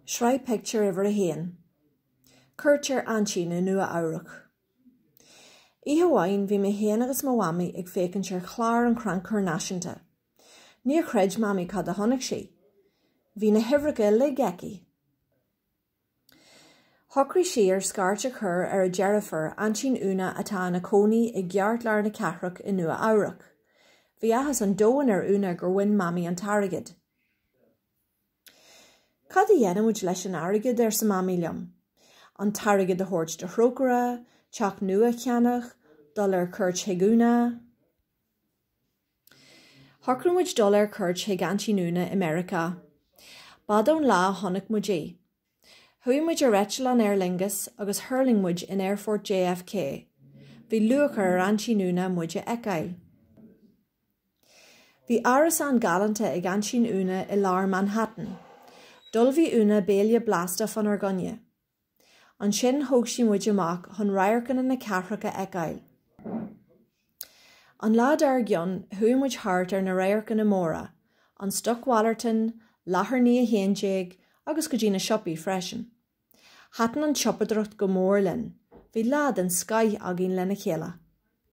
Sraith Pictiúr Uimhir a hAon. Cuairt ar Aintín i Nua Eabhrac. Oíche amháin bhí mé féin agus mo mhamaí ag féachaint ar chlár an Chrannchuir Náisiúnta. Níor chreid Mamaí cad a chonaic sí. Bhí na huimhreacha uilig aici. Shocraigh sí ar scairt a chur ar a deirfiúr, Aintín Úna atá ina cónaí i gceartlár na cathrach i Nua Eabhrac. Bhí áthas an domhain ar Úna gur bhain Mamaí an t-airgead. Cad a dhéanfaimid leis an airgead, arsa Mamaí liom. An t-airgead a thabhairt do Thrócaire, teach nua a cheannach, dul ar cuairt chuig Úna. Shocraigh muid dul ar cuairt chuig Aintín Úna i Meiriceá. B'fhada ón lá a chonaic muid í. Chuaigh muid ar eitleán Aer Lingus agus thuirling muid in Aerfort JFK. Bhí lúcháir ar Aintín Úna muid a fheiceáil. Bhí árasán galánta ag Aintín Úna i lár Manhattan. D'ullmhaigh Úna béile blasta fánár gcoinne. Ansin thóg sí muid amach chun radharcanna na cathrach a fheiceáil. An lá dár gcionn chuaigh muid thart ar na radharcanna móra, an stocmhalartán, Láthair 9:11 agus go dtí na siopaí freisin. Thaitin an tsiopadóireacht go mór linn, bhí lá den scoith againn lena chéile.